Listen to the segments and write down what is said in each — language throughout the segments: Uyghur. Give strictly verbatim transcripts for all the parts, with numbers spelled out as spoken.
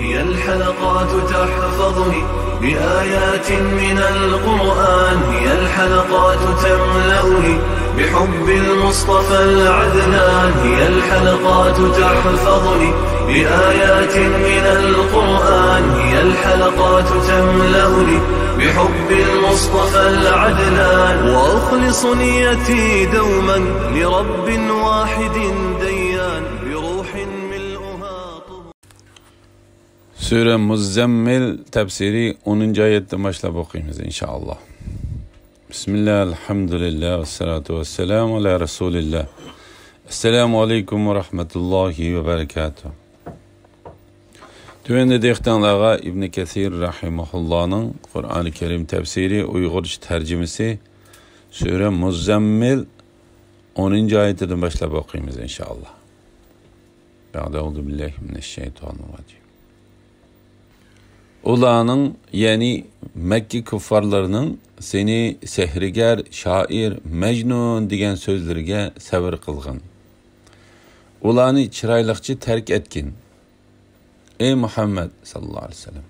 هي الحلقات تحفظني بآيات من القرآن، هي الحلقات تملأني بحب المصطفى العدنان، هي الحلقات تحفظني بآيات من القرآن، هي الحلقات تملأني بحب المصطفى العدنان، وأخلص نيتي دوما لرب واحد ديان، بروح ملؤها طهور. سۈرە مۇززەممىل تەپسىرى ئونىنچى ئايەتتىن باشلاپ ئوقۇيمىز، ئىنشائاللا. بىسمىللا، ئەلھەمدۇلىللا، ۋەسسالاتۇ ۋەسسالامۇ ئالا رەسۇلىللا. ئەسسالامۇ ئەلەيكۇم ۋە رەھمەتۇللاھى ۋە بەرىكاتۇھ. تۆۋەندە دىققىتىڭلارغا ئىبنى كەسىر رەھىمەھۇللانىڭ قۇرئانى كەرىم تەپسىرى ئۇيغۇرچە تەرجىمىسى سۈرە مۇززەممىل ئونىنچى ئايىتىدىن باشلاپ ئوقۇيمىز، ئىنشائاللا. بەئدە، ئەئۇزۇ بىللاھى مىنەششەيتانىرراجىم. ئۇلارنىڭ، يەنى مەككە كۇففارلىرىنىڭ سېنى سېھىرگەر، شائىر، مەجنۇن دېگەن سۆزلىرىگە سەۋر قىلغىن. ئۇلارنى چىرايلىقچە تەرك ئەتكىن. ئەي مۇھەممەد ساللاللاھۇ ئەلەيھى ۋەسەللەم،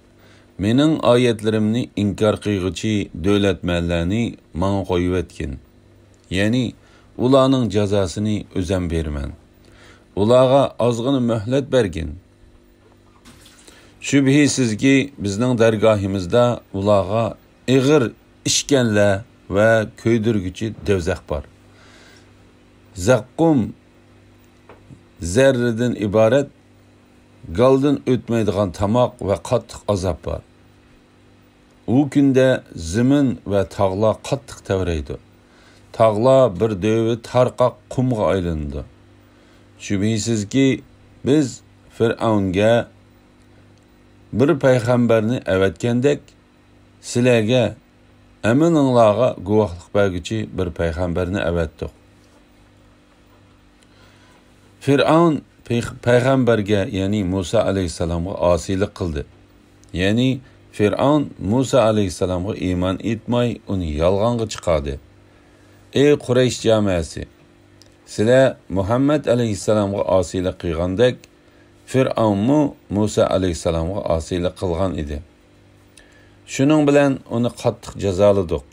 مېنىڭ ئايەتلىرىمنى ئىنكار قىلغۇچى دۆلەتمەنلەرنى ماڭا قويۇۋەتكىن. يەنى ئۇلارنىڭ جازاسىنى ئۆزەم بېرىمەن. ئۇلارغا ئازغىنە مۆھلەت بەرگىن. شۈبھىسىزكى، بىزنىڭ دەرگاھىمىزدا ئۇلارغا ئېغىر ئىشكەنجە ۋە كۆيدۈرگۈچى دوزاخ بار. زەققۇم زەررىدىن ئىبارەت گالدىن ئۆتمەيدىغان تاماق ۋە قاتتىق ئازاب بار. ئۇ كۈندە زېمىن ۋە تاغلار قاتتىق تەۋرەيدۇ. تاغلار بىر دۆۋە تارقاق قۇمغا ئايلىنىدۇ. شۈبھىسىزكى، بىز فىرئەۋنگە بىر پەيغەمبەرنى ئەۋەتكەندەك، سىلەرگە ھەممىڭلارغا گۇۋاھلىق بەرگۈچى بىر پەيغەمبەرنى ئەۋەتتۇق. فىرئەۋن پەيغ-، پەيغەمبەرگە، يەنى مۇسا ئەلەيھىسسالامغا ئاسىيلىق قىلدى. يەنى فىرئەۋن مۇسا ئەلەيھىسسالامغا ئىمان ئېيتماي، ئۇنى يالغانغا چىقاردى. ئەي قۇرەيش جامائەسى! سىلەر مۇھەممەد ئەلەيھىسسالامغا ئاسىيلىق قىلغاندەك، فىرئەۋنمۇ مۇسا ئەلەيھىسسالامغا ئاسىيلىق قىلغان ئىدى. شۇنىڭ بىلەن ئۇنى قاتتىق جازالىدۇق.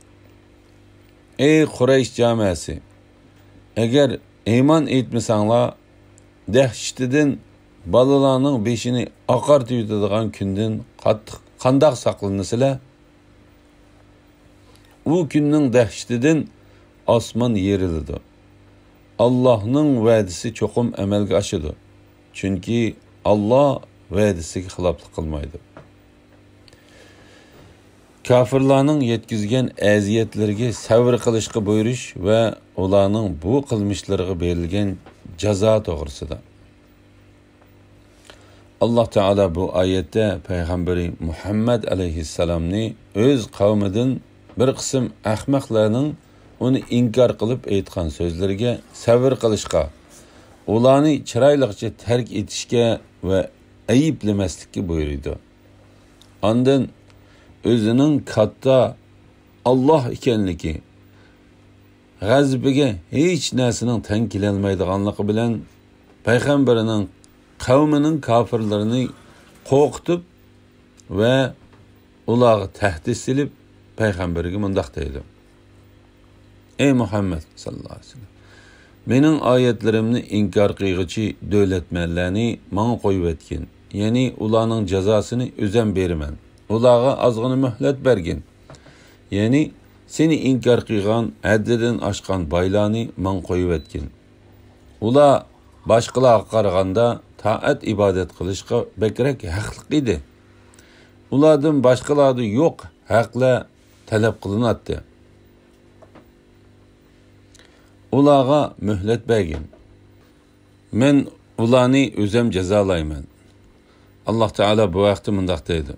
ئەي قۇرەيش جامائەسى! ئەگەر ئىمان ئېيتمىساڭلار، دەھشىتىدىن بالىلارنىڭ بېشىنى ئاقارتىۋېتىدىغان كۈندىن قاتتىق قانداق ساقلىنىسىلەر؟ ئۇ كۈننىڭ دەھشىتىدىن ئاسمان يېرىلىدۇ. ئاللاھنىڭ ۋەدىسى چوقۇم ئەمەلگە ئاشىدۇ. چۈنكى ئاللا ۋەدىسىگە خىلاپلىق قىلمايدۇ. كاپىرلارنىڭ يەتكۈزگەن ئەزىيەتلىرىگە سەۋر قىلىشقا بۇيرۇش ۋە ئۇلارنىڭ بۇ قىلمىشلىرىغا بېرىلگەن جازا توغرىسىدا. ئاللا تائالا بۇ ئايەتتە پەيغەمبىرى مۇھەممەد ئەلەيھىسسالامنى ئۆز قەۋمىدىن بىر قىسىم ئەخمەقلەرنىڭ ئۇنى ئىنكار قىلىپ ئېيتقان سۆزلىرىگە سەۋر قىلىشقا، ئۇلارنى چىرايلىقچە تەرك ئېتىشكە ۋە ئەيىبلىمەسلىككە بۇيرۇيدۇ. ئاندىن ئۆزىنىڭ كاتتا ئاللا ئىكەنلىكى، غەزىپىگە ھېچ نەرسىنىڭ تەڭ كېلەلمەيدىغانلىقى بىلەن پەيغەمبىرىنىڭ قەۋمىنىڭ كاپىرلىرىنى قورقۇتۇپ ۋە ئۇلارغا تەھدىت سېلىپ، پەيغەمبىرگە مۇنداق دەيدۇ: ئەي مۇھەممەد ساللاللاھۇ ئەلەيھى ۋەسەللەم، مېنىڭ ئايەتلىرىمنى ئىنكار قىلغۇچى دۆلەتمەنلەرنى ماڭا قويۇۋەتكىن، يەنى ئۇلارنىڭ جازاسىنى ئۆزەم بېرىمەن. ئۇلارغا ئازغىنە مۆھلەت بەرگىن. يەنى سېنى ئىنكار قىلغان، ھەددىدىن ئاشقان بايلارنى ماڭا قويۇۋەتكىن. ئۇلار باشقىلارغا قارىغاندا تائەت-ئىبادەت قىلىشقا بەكرەك ھەقلىق ئىدى. ئۇلاردىن باشقىلاردا يوق ھەقلەر تەلەپ قىلىناتتى. ئۇلارغا مۆھلەت بەرگىن. مەن ئۇلارنى ئۆزۈم جازالايمەن. ئاللا تائالا بۇ ھەقتە مۇنداق دەيدۇ: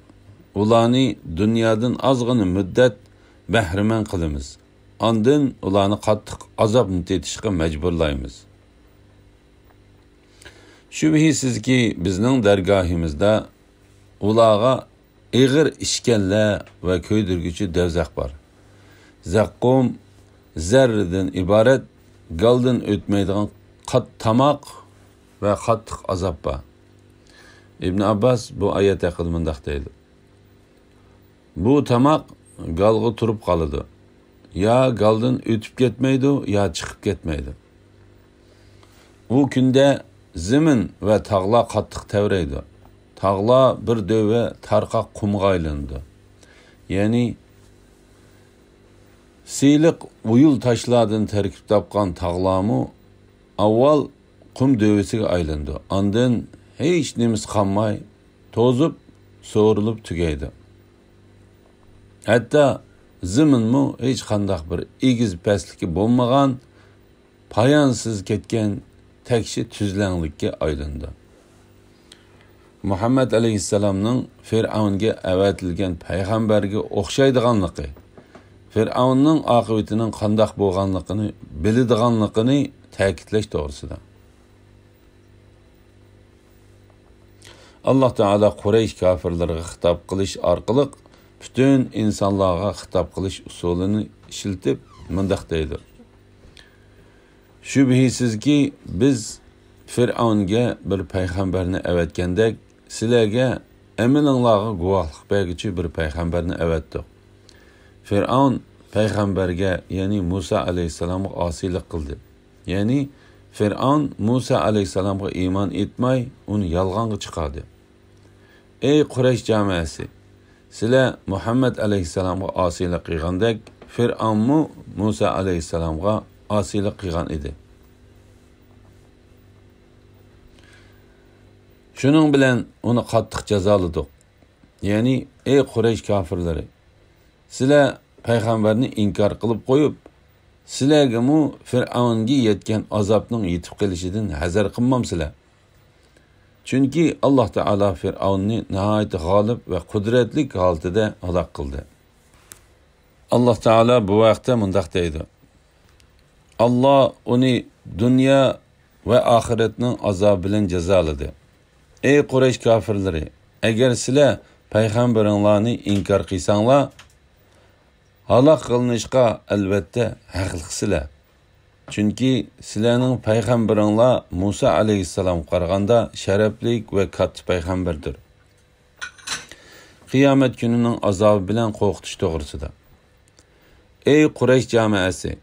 ئۇلارنى دۇنيادىن ئازغىنە مۇددەت بەھرىمەن قىلىمىز. ئاندىن ئۇلارنى قاتتىق ئازابنى تېتىشقا مەجبۇرلايمىز. شۈبھىسىزكى، بىزنىڭ دەرگاھىمىزدا ئۇلارغا ئېغىر ئىشكەنجە ۋە كۆيدۈرگۈچى دوزاخ بار. زەققۇم زەررىدىن ئىبارەت گالدىن ئۆتمەيدىغان قات-، تاماق ۋە قاتتىق ئازاب بار. ئىبن ئابباس بۇ ئايەت ھەققىدە مۇنداق دەيدۇ: بۇ تاماق گالغا تۇرۇپ قالىدۇ. يا گالدىن ئۆتۈپ كەتمەيدۇ، يا چىقىپ كەتمەيدۇ. ئۇ كۈندە زېمىن ۋە تاغلار قاتتىق تەۋرەيدۇ. تاغلار بىر دۆۋە تارقاق قۇمغا ئايلىنىدۇ. يەنى سىلىق ئويۇل تاشلاردىن تەركىب تاپقان تاغلارمۇ ئاۋۋال قۇم دۆۋىسىگە ئايلىنىدۇ. ئاندىن ھېچ نېمىسى قالماي، توزۇپ، سورۇلۇپ تۈگەيدۇ. ھەتتا زېمىنمۇ ھېچقانداق بىر ئېگىز پەسلىكى بولمىغان، پايانسىز كەتكەن تەكشى تۈزلەڭلىككە ئايلىنىدۇ. مۇھەممەد ئەلەيھىسسالامنىڭ فىرئەۋنگە ئەۋەتىلگەن پەيغەمبەرگە ئوخشايدىغانلىقى، فىرئەۋننىڭ ئاقىۋىتىنىڭ قانداق بولغانلىقىنى بىلىدىغانلىقىنى تەكىتلەش توغرىسىدا. ئاللاھ تائالا قۇرەيش كاپىرلىرىغا خىتاب قىلىش ئارقىلىق پۈتۈن ئىنسانلارغا خىتاب قىلىش ئۇسۇلىنى ئىشلىتىپ مۇنداق دەيدۇ: شۈبھىسىزكى، بىز فىرئەۋنگە بىر پەيغەمبەرنى ئەۋەتكەندەك، سىلەرگە ئەمىلىڭلارغا گۇۋاھلىق بەرگۈچى بىر پەيغەمبەرنى ئەۋەتتۇق. فىرئەۋن پەيغەمبەرگە، يەنى مۇسا ئەلەيھىسسالامغا ئاسىيلىق قىلدى. يەنى فىرئەۋن مۇسا ئەلەيھىسسالامغا ئىمان ئېيتماي، ئۇنى يالغانغا چىقاردى. ئەي قۇرەيش جامائەسى! سىلەر مۇھەممەد ئەلەيھىسسالامغا ئاسىيلىق قىلغاندەك، فىرئەۋنمۇ مۇسا ئەلەيھىسسالامغا ئاسىيلىق قىلغان ئىدى. شۇنىڭ بىلەن ئۇنى قاتتىق جازالىدۇق. يەنى، ئەي قۇرەيش كاپىرلىرى! سىلەر پەيغەمبەرنى ئىنكار قىلىپ قويۇپ، سىلەرگىمۇ فىرئەۋنگە يەتكەن ئازابنىڭ يېتىپ قېلىشىدىن ھەزەر قىلمامسىلەر؟ چۈنكى ئاللاھ تائالا فىرئەۋننى ناھايىتى غالىب ۋە قۇدرەتلىك ھالىتىدە ھالاك قىلدى. ئاللاھ تائالا بۇ ھەقتە مۇنداق دەيدۇ: ئاللاھ ئۇنى دۇنيا ۋە ئاخىرەتنىڭ ئازابى بىلەن جازالىدى. ئەي قۇرەيش كاپىرلىرى! ئەگەر سىلەر پەيغەمبىرىڭلارنى ئىنكار قىلساڭلار، ھالاك قىلىنىشقا ئەلۋەتتە ھەقلىقسىلەر. چۈنكى سىلەرنىڭ پەيغەمبىرىڭلار مۇسا ئەلەيھىسسالامغا قارىغاندا شەرەپلىك ۋە كاتتا پەيغەمبەردۇر. قىيامەت كۈنىنىڭ ئازابى بىلەن قورقۇتۇش توغرىسىدا. ئەي قۇرەيش جامائەسى!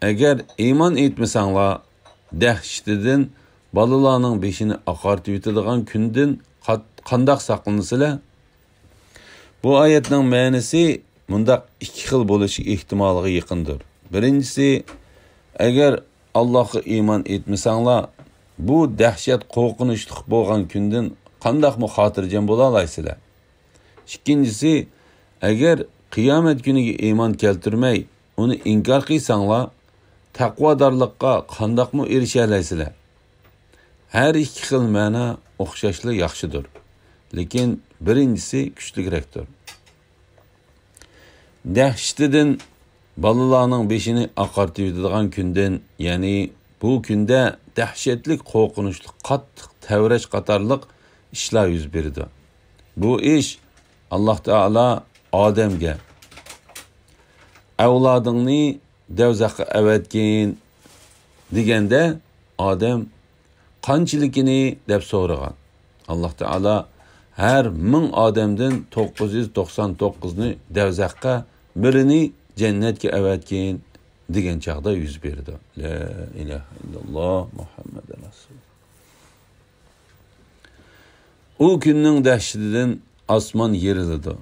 ئەگەر ئىمان ئېيتمىساڭلار، دەھشىتىدىن بالىلارنىڭ بېشىنى ئاقارتىۋېتىدىغان كۈندىن قات-، قانداق ساقلىنىسىلەر؟ بۇ ئايەتنىڭ مەنىسى مۇنداق ئىككى خىل بولۇش ئېھتىمالىغا يېقىندۇر. بىرىنچىسى، ئەگەر ئاللاھقا ئىمان ئېيتمىساڭلار، بۇ دەھشەت قورقۇنچلۇق بولغان كۈندىن قانداقمۇ خاتىرجەم بولالايسىلەر؟ ئىككىنچىسى، ئەگەر قىيامەت كۈنىگە ئىمان كەلتۈرمەي، ئۇنى ئىنكار قىلساڭلار، تەقۋادارلىققا قانداقمۇ ئېرىشەلەيسىلەر؟ ھەر ئىككى خىل مەنا ئوخشاشلا ياخشىدۇر، لېكىن بىرىنچىسى كۈچلۈكرەكتۇر. دەھشىتىدىن بالىلارنىڭ بېشىنى ئاقارتىۋېتىدىغان كۈندىن، يەنى بۇ كۈندە دەھشەتلىك، قورقۇنچلۇق، قاتتىق تەۋرەش قاتارلىق ئىشلار يۈز بېرىدۇ. بۇ ئىش ئاللاھ تائالا ئادەمگە، ئەۋلادىڭنى دوزاخقا ئەۋەتكىن دېگەندە، ئادەم قانچىلىكىنى دەپ سورىغان. ئاللاھ تائالا ھەر مىڭ ئادەمدىن توققۇز يۈز توقسان توققۇزنى دوزاخقا، بىرىنى جەننەتكە ئەۋەتكىن دېگەن چاغدا يۈز بېرىدۇ. لا ئىلاھە ئىللاللاھ مۇھەممەدۇر رەسۇل. ئۇ كۈننىڭ دەھشىتىدىن ئاسمان يېرىلىدۇ.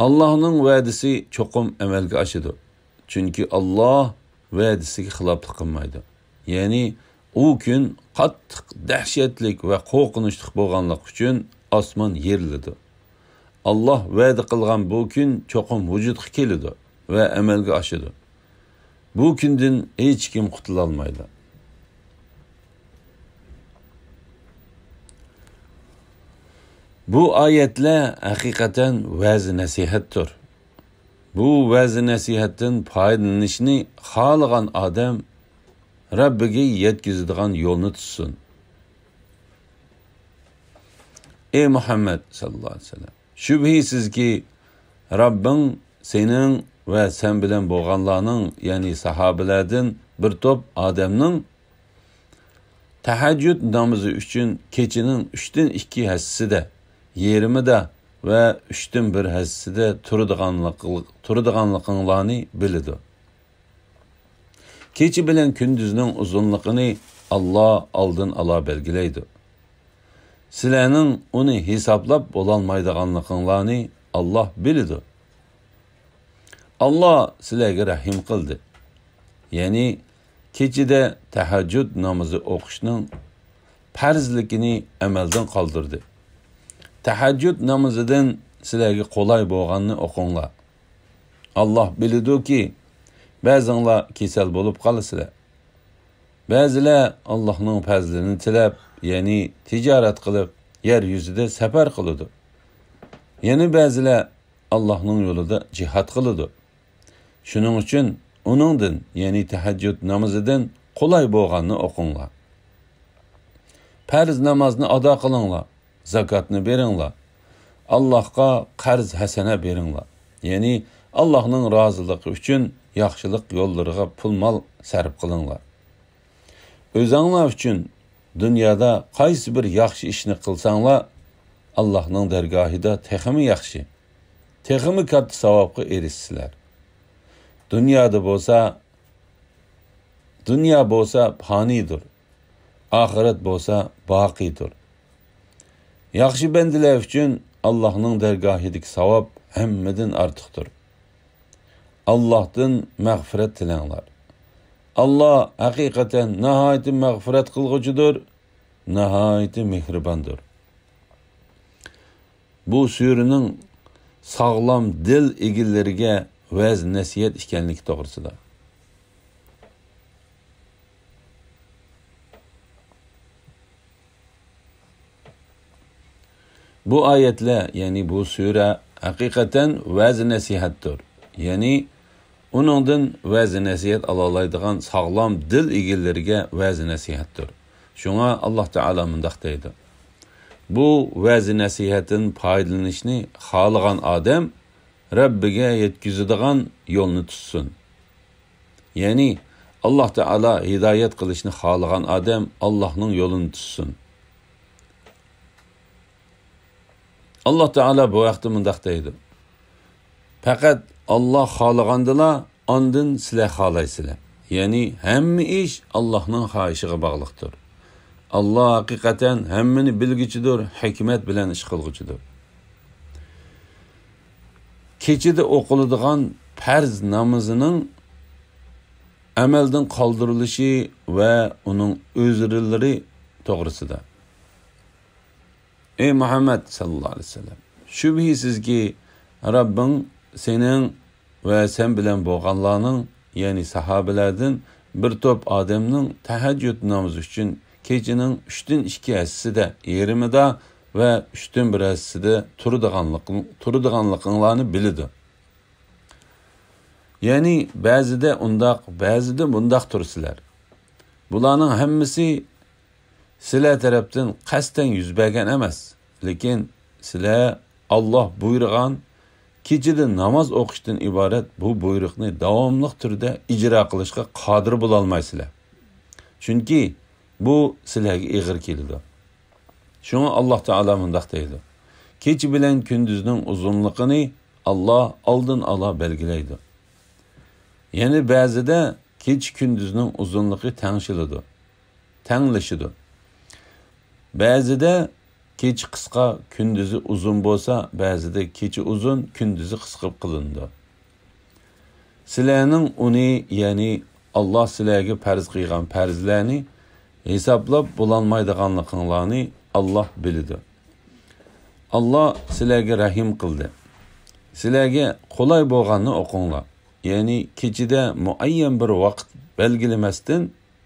ئاللاھنىڭ ۋەدىسى چوقۇم ئەمەلگە ئاشىدۇ. چۈنكى ئاللاھ ۋەدىسىگە خىلاپلىق قىلمايدۇ. يەنى ئۇ كۈن قاتتىق دەھشەتلىك ۋە قورقۇنچلۇق بولغانلىقى ئۈچۈن ئاسمان يېرىلىدۇ. ئاللاھ ۋەدە قىلغان بۇ كۈن چوقۇم ۋۇجۇدقا كېلىدۇ ۋە ئەمەلگە ئاشىدۇ. بۇ كۈندىن ھېچكىم قۇتۇلالمايدۇ. بۇ ئايەتلەر ھەقىقەتەن ۋەز-نەسىھەتتۇر. بۇ ۋەز-نەسىھەتتىن پايدىلىنىشنى خالىغان ئادەم رەببىگە يەتكۈزىدىغان يولنى تۇتسۇن. ئەي مۇھەممەد ساللاللاھۇ ئەلەيھى ۋەسەللەم! شۈبھىسىزكى، رەببىڭ سېنىڭ ۋە سەن بىلەن بولغانلارنىڭ، يەنى ساھابىلەردىن بىر توپ ئادەمنىڭ تەھەججۇد نامىزى ئۈچۈن كېچىنىڭ ئۈچتىن ئىككى ھەسسىسىدە، يېرىمىدا ۋە ئۈچتىن بىر ھەسسىسىدە تۇرىدىغانلىق-، تۇرىدىغانلىقىڭلارنى بىلىدۇ. كېچە بىلەن كۈندۈزنىڭ ئۇزۇنلۇقىنى ئاللا ئالدىن ئالا بەلگىلەيدۇ. سىلەرنىڭ ئۇنى ھېسابلاپ بولالمايدىغانلىقىڭلارنى ئاللا بىلىدۇ. ئاللا سىلەرگە رەھىم قىلدى. يەنى كېچىدە تەھەججۇد نامىزى ئوقۇشنىڭ پەرزلىكىنى ئەمەلدىن قالدۇردى. تەھەججۇد نامىزىدىن سىلەرگە قولاي بولغاننى ئوقۇڭلار. ئاللا بىلىدۇكى، بەزىڭلار كېسەل بولۇپ قالىسىلەر. بەزىلەر ئاللانىڭ پەزلىنى تىلەپ، يەنى تىجارەت قىلىپ، يەر يۈزىدە سەپەر قىلىدۇ. يەنە بەزىلەر ئاللانىڭ يولىدا جىھاد قىلىدۇ. شۇنىڭ ئۈچۈن ئۇنىڭدىن، يەنى تەھەججۇد نامىزىدىن قولاي بولغاننى ئوقۇڭلار. پەرز نامازنى ئادا قىلىڭلار، زاكاتنى بېرىڭلار. ئاللاھقا قەرز ھەسەنە بېرىڭلار. يەنى ئاللاھنىڭ رازىلىقى ئۈچۈن ياخشىلىق يوللىرىغا پۇل-مال سەرپ قىلىڭلار. ئۆزەڭلار ئۈچۈن دۇنيادا قايسى بىر ياخشى ئىشنى قىلساڭلار، ئاللاھنىڭ دەرگاھىدا تېخىمۇ ياخشى، تېخىمۇ كاتتا ساۋابقا ئېرىشىسىلەر. دۇنيادا بولسا، دۇنيا بولسا پانىيدۇر، ئاخىرەت بولسا باقىيدۇر. ياخشى بەندىلەر ئۈچۈن ئاللاھنىڭ دەرگاھىدىكى ساۋاب ھەممىدىن ئارتۇقتۇر. ئاللاھتىن مەغپىرەت تىلەڭلار. ئاللا ھەقىقەتەن ناھايىتى مەغپىرەت قىلغۇچىدۇر، ناھايىتى مېھرىباندۇر. بۇ سۈرىنىڭ ساغلام دىل ئىگىلىرىگە ۋەز-نەسىھەت ئىكەنلىكى توغرىسىدا. بۇ ئايەتلەر، يەنى بۇ سۈرە ھەقىقەتەن ۋەز-نەسىھەتتۇر. يەنى ئۇنىڭدىن ۋەز-نەسىھەت ئالالايدىغان ساغلام دىل ئىگىلىرىگە ۋەز-نەسىھەتتۇر. شۇڭا ئاللا تائالا مۇنداق دەيدۇ: بۇ ۋەز-نەسىھەتتىن پايدىلىنىشنى خالىغان ئادەم رەببىگە يەتكۈزىدىغان يولنى تۇتسۇن. يەنى ئاللا تائالا ھىدايەت قىلىشنى خالىغان ئادەم ئاللاھنىڭ يولىنى تۇتسۇن. ئاللا تائالا بۇ ھەقتە مۇنداق دەيدۇ: پەقەت ئاللا خالىغاندىلا ئاندىن سىلەر خالايسىلەر. يەنى ھەممە ئىش ئاللاھنىڭ خاھىشىغا باغلىقتۇر. ئاللا ھەقىقەتەن ھەممىنى بىلگۈچىدۇر، ھېكمەت بىلەن ئىش قىلغۇچىدۇر. كېچىدە ئوقۇلىدىغان پەرز نامىزىنىڭ ئەمەلدىن قالدۇرۇلۇشى ۋە ئۇنىڭ ئۆزرىلىرى توغرىسىدا. ئەي مۇھەممەد ساللاللاھۇ ئەلەيھى ۋەسەللەم، شۈبھىسىزكى، رەببىڭ سېنىڭ ۋە سەن بىلەن بولغانلارنىڭ، يەنى ساھابىلەردىن بىر توپ ئادەمنىڭ تەھەججۇد نامىزى ئۈچۈن كېچىنىڭ ئۈچتىن ئىككى ھەسسىسىدە، يېرىمىدا ۋە ئۈچتىن بىر ھەسسىسىدە تۇرىدىغانلىقىڭ-، تۇرىدىغانلىقىڭلارنى بىلىدۇ. يەنى بەزىدە ئۇنداق، بەزىدە بۇنداق تۇرىسىلەر. بۇلارنىڭ ھەممىسى سىلەر تەرەپتىن قەستەن يۈز بەرگەن ئەمەس، لېكىن سىلەر ئاللا بۇيرۇغان كېچىدە ناماز ئوقۇشتىن ئىبارەت بۇ بۇيرۇقنى داۋاملىق تۈردە ئىجرا قىلىشقا قادىر بولالمايسىلەر. چۈنكى بۇ سىلەرگە ئېغىر كېلىدۇ. شۇڭا ئاللا تائالا مۇنداق دەيدۇ: كېچە بىلەن كۈندۈزنىڭ ئۇزۇنلۇقىنى ئاللا ئالدىن ئالا بەلگىلەيدۇ. يەنە بەزىدە كېچە كۈندۈزنىڭ ئۇزۇنلۇقى تەڭشىلىدۇ، تەڭلىشىدۇ. بەزىدە كېچە قىسقا، كۈندۈزى ئۇزۇن بولسا، بەزىدە كېچە ئۇزۇن، كۈندۈزى قىسقا قىلىنىدۇ. سىلەرنىڭ ئۇنى، يەنى ئاللا سىلەرگە پەرز قىلغان پەرزلەرنى ھېسابلاپ بولالمايدىغانلىقىڭلارنى ئاللا بىلىدۇ. ئاللا سىلەرگە رەھىم قىلدى. سىلەرگە قولاي بولغاننى ئوقۇڭلار. يەنى كېچىدە مۇئەييەن بىر ۋاقىت بەلگىلىمەستىن،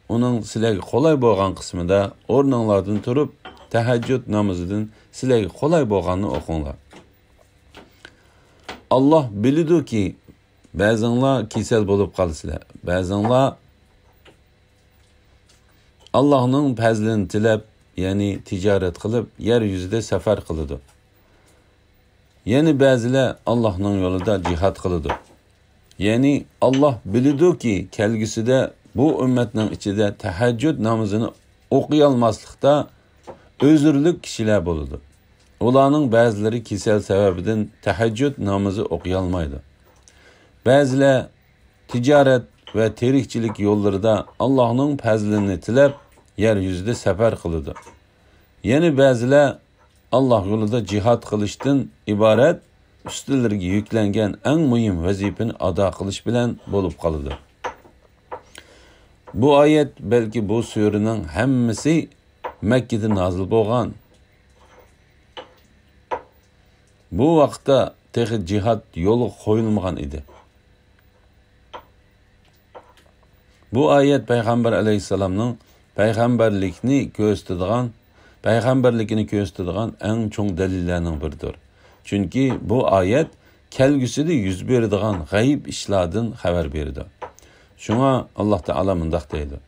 ئۇنىڭ سىلەرگە قولاي بولغان قىسمىدا ئورنۇڭلاردىن تۇرۇپ، تەھەججۇد نامىزىدىن سىلەرگە قولاي بولغاننى ئوقۇڭلار. ئاللا بىلىدۇكى، بەزىڭلار كېسەل بولۇپ قالىسىلەر، بەزىڭلار ئاللانىڭ پەزلىنى تىلەپ، يەنى تىجارەت قىلىپ، يەر يۈزىدە سەپەر قىلىدۇ. يەنە بەزىلەر ئاللانىڭ يولىدا جىھاد قىلىدۇ. يەنى ئاللا بىلىدۇكى، كەلگۈسىدە بۇ ئۈممەتنىڭ ئىچىدە تەھەججۇد نامىزىنى ئوقۇيالماسلىقتا ئۆزۈرلۈك كىشىلەر بولىدۇ. ئۇلارنىڭ بەزىلىرى كېسەل سەۋەبىدىن تەھەججۇد نامىزى ئوقۇيالمايدۇ. بەزىلەر تىجارەت ۋە تىرىكچىلىك يوللىرىدا ئاللاھنىڭ پەزلىنى تىلەپ، يەر يۈزىدە سەپەر قىلىدۇ. يەنە بەزىلەر ئاللاھ يولىدا جىھاد قىلىشتىن ئىبارەت ئۈستىلىرىگە يۈكلەنگەن ئەڭ مۇھىم ۋەزىپىنى ئادا قىلىش بىلەن بولۇپ قالىدۇ. بۇ ئايەت بەلكى بۇ سۈرىنىڭ ھەممىسى مەككىدە نازىل بولغان. بۇ ۋاقىتتا تېخى جىھاد يولغا قويۇلمىغان ئىدى. بۇ ئايەت پەيغەمبەر ئەلەيھىسسالامنىڭ پەيغەمبەرلىكنى كۆرسىتىدىغان، پەيغەمبەرلىكىنى كۆرسىتىدىغان ئەڭ چوڭ دەلىللەرنىڭ بىرىدۇر. چۈنكى بۇ ئايەت كەلگۈسىدە يۈز بېرىدىغان غەيىب ئىشلاردىن خەۋەر بېرىدۇ. شۇڭا ئاللاھ تائالا مۇنداق دەيدۇ: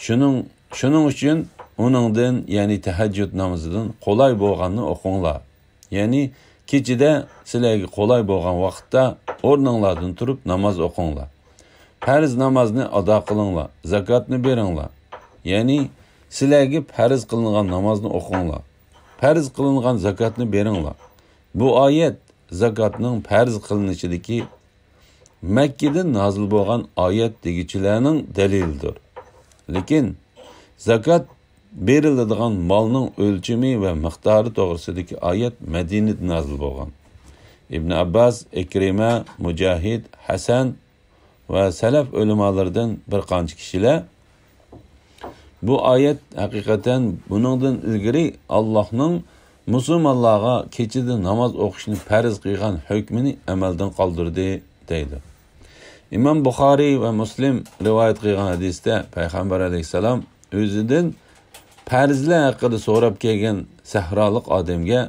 شۇنىڭ، شۇنىڭ ئۈچۈن ئۇنىڭدىن، يەنى تەھەججۇد نامىزىدىن قولاي بولغاننى ئوقۇڭلار. يەنى كېچىدە سىلەرگە قولاي بولغان ۋاقىتتا ئورنۇڭلاردىن تۇرۇپ ناماز ئوقۇڭلار. پەرز نامازنى ئادا قىلىڭلار، زاكاتنى بېرىڭلار. يەنى سىلەرگە پەرز قىلىنغان نامازنى ئوقۇڭلار. پەرز قىلىنغان زاكاتنى بېرىڭلار. بۇ ئايەت زاكاتنىڭ پەرز قىلىنىشىدىكى مەككىدىن نازىل بولغان ئايەت دېگۈچىلەرنىڭ دەلىلىدۇر. لېكىن زاكات بېرىلىدىغان مالنىڭ ئۆلچىمى ۋە مىقدارى توغرىسىدىكى ئايەت مەدىنىدە نازىل بولغان. ئىبن ئابباس، ئىكرىمە، مۇجاھىد، ھەسەن ۋە سەلەف ئۆلىمالىرىدىن بىر قانچە كىشىلەر بۇ ئايەت ھەقىقەتەن بۇنىڭدىن ئىلگىرى ئاللاھنىڭ مۇسۇلمانلارغا كېچىدە ناماز ئوقۇشنى پەرز قىلغان ھۆكمىنى ئەمەلدىن قالدۇردى، دەيدۇ. ئىمام بۇخارىي ۋە مۇسلىم رىۋايەت قىلغان ھەدىستە پەيغەمبەر ئەلەيھىسسالام ئۆزىدىن پەرزلەر ھەققىدە سوراپ كەلگەن سەھرالىق ئادەمگە،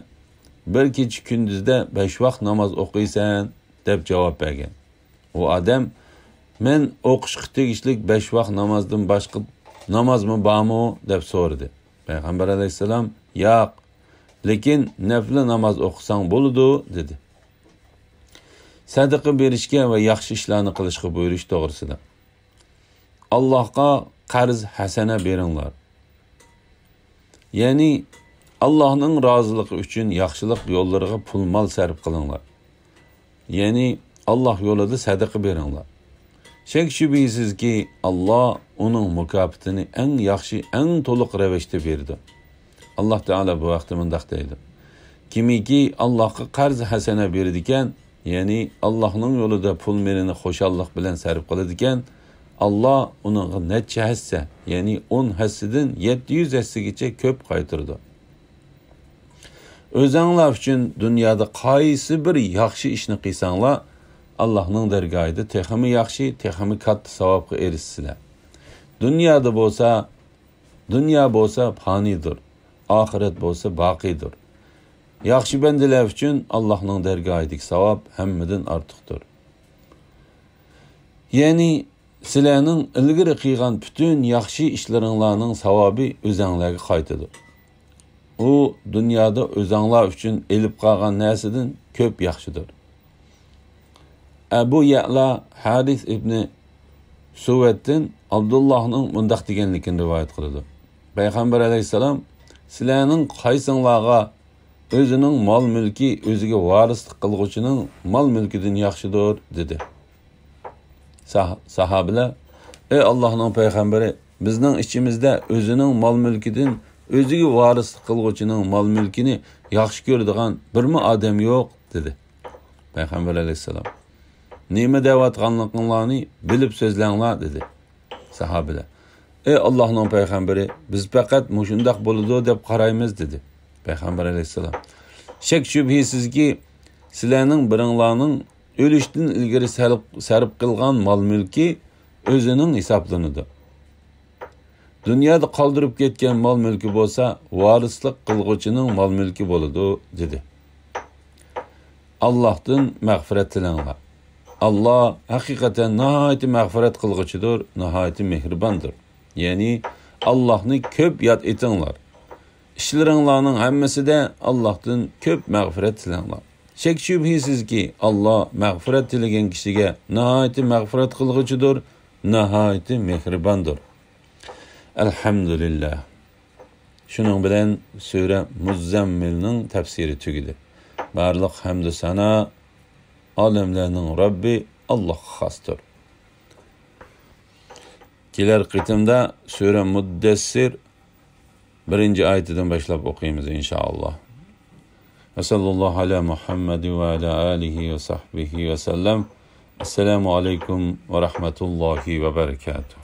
بىر كېچە كۈندۈزدە بەش ۋاق ناماز ئوقۇيسەن، دەپ جاۋاب بەرگەن. ئۇ ئادەم، مەن ئوقۇشقا تېگىشلىك بەش ۋاق نامازدىن باشقا نامازمۇ بارمۇ؟ دەپ سورىدى. پەيغەمبەر ئەلەيھىسسالام، ياق، لېكىن نەپلە ناماز ئوقۇساڭ بولىدۇ، دېدى. سەدىقە بېرىشكە ۋە ياخشى ئىشلارنى قىلىشقا بۇيرۇش توغرىسىدا. ئاللاھقا قەرز ھەسەنە بېرىڭلار. يەنى ئاللاھنىڭ رازىلىقى ئۈچۈن ياخشىلىق يوللىرىغا پۇل-مال سەرپ قىلىڭلار. يەنى ئاللاھ يولىدا سەدىقە بېرىڭلار. شەك-شۈبھىسىزكى، ئاللاھ ئۇنىڭ مۇكاپاتىنى ئەڭ ياخشى، ئەڭ تولۇق رەۋىشتە بېرىدۇ. ئاللاھ تائالا بۇ ھەقتە مۇنداق دەيدۇ: كىمكى ئاللاھقا قەرز ھەسەنە بېرىدىكەن، يەنى ئاللاھنىڭ يولىدا پۇل-مېلىنى خۇشاللىق بىلەن سەرپ قىلىدىكەن، ئاللاھ ئۇنىڭغا نەچچە ھەسسە، يەنى ئون ھەسسىدىن يەتتە يۈز ھەسسىگىچە كۆپ قايتۇرىدۇ. ئۆزەڭلار ئۈچۈن دۇنيادا قايسى بىر ياخشى ئىشنى قىلساڭلار، ئاللاھنىڭ دەرگاھىدا تېخىمۇ ياخشى، تېخىمۇ كاتتا ساۋابقا ئېرىشىسىلەر. دۇنيادا بولسا، دۇنيا بولسا پانىيدۇر، ئاخىرەت بولسا باقىيدۇر. ياخشى بەندىلەر ئۈچۈن ئاللاھنىڭ دەرگاھىدىكى ساۋاب ھەممىدىن ئارتۇقتۇر. يەنى سىلەرنىڭ ئىلگىرى قىلغان پۈتۈن ياخشى ئىشلىرىڭلارنىڭ ساۋابى ئۆزەڭلارغا قايتىدۇ. ئۇ دۇنيادا ئۆزەڭلار ئۈچۈن ئېلىپ قالغان نەرسىدىن كۆپ ياخشىدۇر. ئەبۇ يەئلا ھارىس ئىبنى سۇۋەتتىن ئابدۇللاھنىڭ مۇنداق دېگەنلىكىنى رىۋايەت قىلىدۇ. پەيغەمبەر ئەلەيھىسسالام، سىلەرنىڭ قايسىڭلارغا ئۆزىنىڭ مال-مۈلكى ئۆزىگە ۋارىسلىق قىلغۇچىنىڭ مال-مۈلكىدىن ياخشىدۇر؟ دېدى. ساھ-، ساھابىلەر، ئەي ئاللاھنىڭ پەيغەمبىرى، بىزنىڭ ئىچىمىزدە ئۆزىنىڭ مال-مۈلكىدىن ئۆزىگە ۋارىسلىق قىلغۇچىنىڭ مال-مۈلكىنى ياخشى كۆرىدىغان بىرمۇ ئادەم يوق، دېدى. پەيغەمبەر ئەلەيھىسسالام، نېمە دەۋاتقانلىقىڭلارنى بىلىپ سۆزلەڭلار، دېدى. ساھابىلەر، ئەي ئاللاھنىڭ پەيغەمبىرى، بىز پەقەت مۇشۇنداق بولىدۇ دەپ قارايمىز، دېدى. پەيغەمبەر ئەلەيھىسسالام، شەك-شۈبھىسىزكى، سىلەرنىڭ بىرىڭلارنىڭ ئۆلۈشتىن ئىلگىرى سەرپ، سەرپ قىلغان مال-مۈلكى ئۆزىنىڭ ھېسابلىنىدۇ. دۇنيادا قالدۇرۇپ كەتكەن مال-مۈلكى بولسا ۋارىسلىق قىلغۇچىنىڭ مال-مۈلكى بولىدۇ، دېدى. ئاللاھتىن مەغپىرەت تىلەڭلار. ئاللاھ ھەقىقەتەن ناھايىتى مەغپىرەت قىلغۇچىدۇر، ناھايىتى مېھرىباندۇر. يەنى ئاللاھنى كۆپ ياد ئېتىڭلار. ئىشلىرىڭلارنىڭ ھەممىسىدە ئاللاھتىن كۆپ مەغپىرەت تىلەڭلار. شەك-شۈبھىسىزكى، ئاللاھ مەغپىرەت تىلىگەن كىشىگە ناھايىتى مەغپىرەت قىلغۇچىدۇر، ناھايىتى مېھرىباندۇر. ئەلھەمدۇلىللاھ. شۇنىڭ بىلەن سۈرە مۇززەممىلنىڭ تەپسىرى تۈگىدى. بارلىق ھەمدۇ سانا ئالەملەرنىڭ رەببى ئاللاھقا خاستۇر. كېلەر قېتىمدا سۈرە مۇددەسسىر بىرىنچى ئايىتىدىن باشلاپ ئوقۇيمىز، ئىنشائاللا. ۋەسەللاللاھۇ ئەلا مۇھەممەد ۋە ئەلا ئالىھى ۋە سەھبىھى ۋەسەللەم. ئەسسالامۇ ئەلەيكۇم ۋە رەھمەتۇللاھى ۋە بەرەكاتۇھ.